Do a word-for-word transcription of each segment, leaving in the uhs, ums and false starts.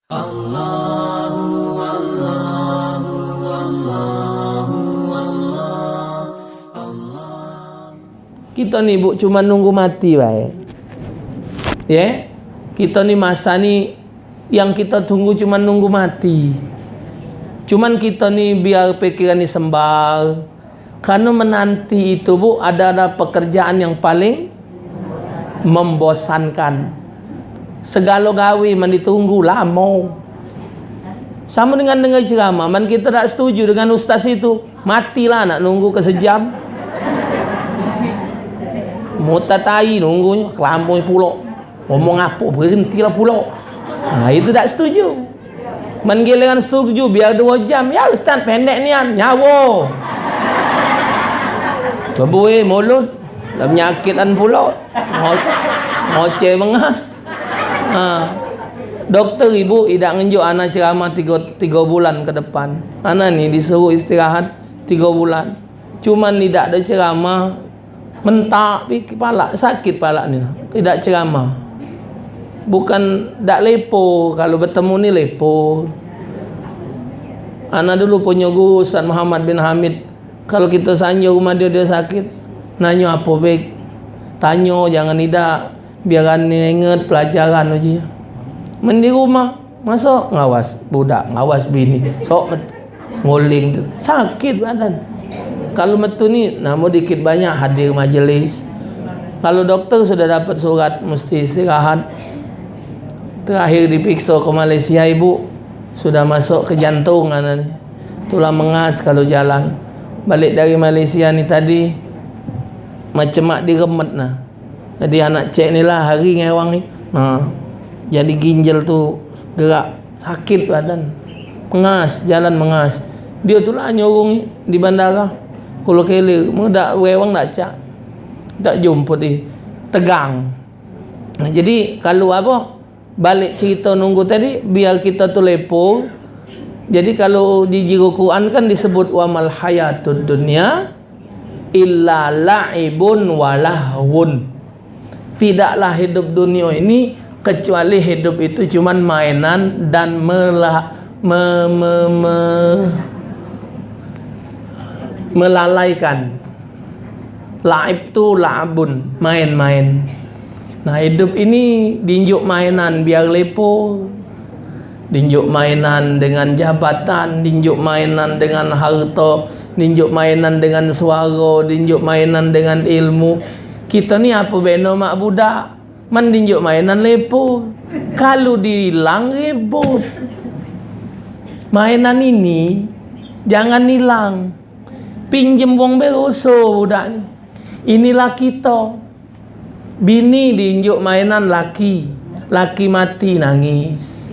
Allahu, Allahu, Allahu, Allah, Allah. Kito ni, Bu, cuma nunggu mati bae. Ye? Kito ni masa ni yang kito tunggu cuma nunggu mati. Cuman kito ni biar pikiran ni sembal. Karena menanti itu, Bu, adalah pekerjaan yang paling membosankan. Segalo gawe men ditunggu lamo. Samo dengan dengar ceramah, men kito dak setuju dengan ustaz itu, matilah nak nunggu ke sejam. Mutat tai nunggunyo, kelamonyo pulo. Ngomong apo, berhentilah pulo. Nah, itu dak setuju. Men giliran setuju, biar duo jam. Ya, ustaz, pendek nian. Nyawo. Bebue mulut. Lah penyakitan pulo. Ngo-, ngoceh mengas. Ha. Dokter, ibu, idak ngenjuk ana ceramah tigo, tigo bulan ke depan. Ana ni disuruh istirahat tigo bulan. Cuman idak ado ceramah, mentak pi kepala, sakit palak ni nah. Idak ceramah. Bukan dak lepo, kalu betemu ni lepo. Ana dulu punyo guru Ustaz Muhammad bin Hamid, kalu kito sanjo rumah dio, dio sakit, nanyo apo bek? Tanyo, jangan idak. Biar ane inget pelajaran uji. Men di rumah, masuk ngawas budak, ngawas bini. Sok met-, nguling tu. Sakit badan. Kalu metu ni, namo dikit banyak hadir majelis. Kalu dokter sudah dapat surat, mesti istirahat. Terakhir dipikso ke Malaysia, ibu, sudah masuk ke jantung ana ni. Tulang mengas kalu jalan. Balik dari Malaysia ni tadi, macam mak diremet nah. Jadi anak cek ni lah hari ngewang ni. Nah, jadi ginjal tu gerak, sakit badan. Mengas, jalan mengas. Dio tu lah nyurung di bandara. Kulo kele, mun dak wewang dak cak. Dak jumput di tegang. Nah, jadi kalu apo? Balik cerito nunggu tadi, biar kito tu lepo. Jadi kalu di jero Quran kan disebut, "Wa mal hayatud dunya illa la'ibun wa lahwun." Tidaklah hidup dunia ini kecuali hidup itu cuman mainan dan mela-, me-, me-, me-, melalaikan. Laib tu la'bun, main-main. Nah, hidup ini dinjuk mainan biar lepo. Dinjuk mainan dengan jabatan, dinjuk mainan dengan harto, dinjuk mainan dengan suaro, dinjuk mainan dengan ilmu. Kito ni apo beno mak budak? Men dinjuk mainan lepo. Kalu diilang ribut. Mainan ini jangan ilang. Pinjem wong beroso budak ni. Inilah kito. Bini dinjuk mainan laki, laki mati nangis.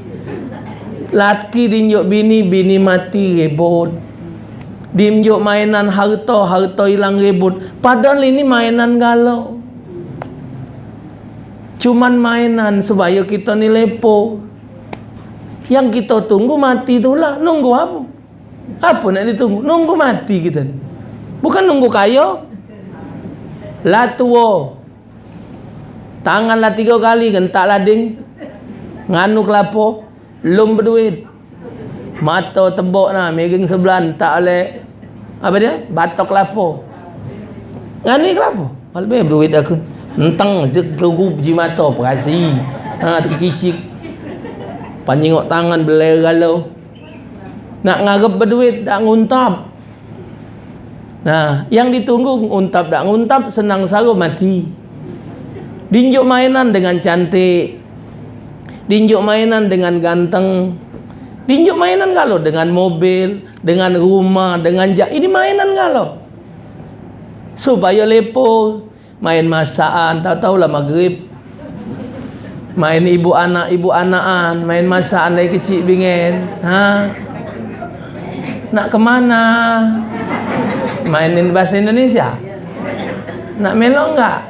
Laki dinjuk bini, bini mati ribut. Dinjuk mainan harto, harto ilang ribut. Padahal ini mainan galo. Cuman mainan supayo kito ni lepo. Yang kito tunggu mati tu lah. Nunggu apo? Apo nak ditunggu? Nunggu mati kito ni. Bukan nunggu kayo. Lah tuo. Tangan lah tigo kali gentak lading. Nganu kelapo. Lum beduit. Mato tebok nah, miring sebelah, entak oleh, apo dio? Batok kelapo. Ngani kelapo. Lebih beduit aku. Enteng je kelugu biji mato, perasi. Ha, tekikicik. Panjingok tangan, beler galo. Nak ngarep beduit, dak nguntap. Nah, yang ditunggu nguntap dak nguntap, senang saro mati. Dinjuk mainan dengan cantik. Dinjuk mainan dengan ganteng. Dinjuk mainan galo dengan mobil, dengan rumah, dengan ja-, ini mainan galo. Supayo lepo. Main masakan, tau-tau lah maghrib. Main ibu anak, ibu anakan, main masakan dari kecik bingen. Ha? Nak kemana? Mainin bahasa Indonesia. Nak melok enggak?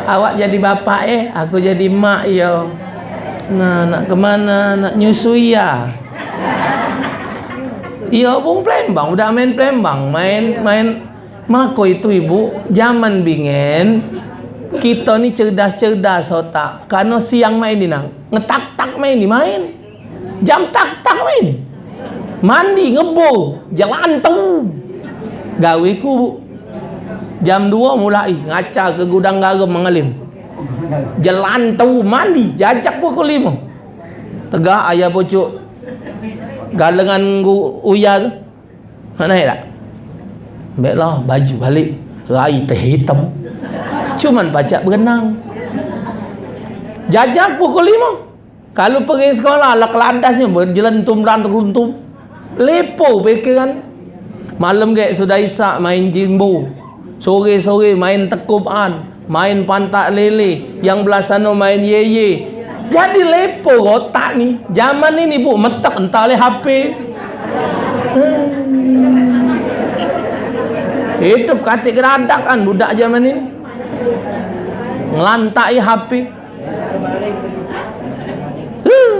Awak jadi bapak eh, aku jadi mak yo. Nah, nak kemana? Nak nyusui ya? Iyo, bung Palembang, udah main Palembang, main, main Mako itu, ibu, zaman bingen, Kito ni cerdas-cerdas otak. Karno siang main ni nang. Ngetak-tak main ni main. Jam tak-tak main. Mandi, ngebo, jelantu. Gawe ku jam duo mulai ngaca ke gudang garam Mang Alim. Jelantu mandi, jajak pukul limo. Tegak ayah pucuk galengan gu-, uya tu. Nak naik tak? Baiklah, baju balik. Rai teh hitam. Cuman pacak berenang. Jajak pukul limo. Kalu pergi sekolah, lah keladasnyo berjelentum dan teruntum. Lepo pikiran. Malam gek sudah isak main jimbo. Sore-sore main tekuban, main pantak lele, yang belah sano main yeye. Jadi lepo otak ni. Zaman ini, Bu, metek entah oleh H P. Hmm. Hidup katik geradak kan budak zaman ini. Ngelantaki H P. Huh.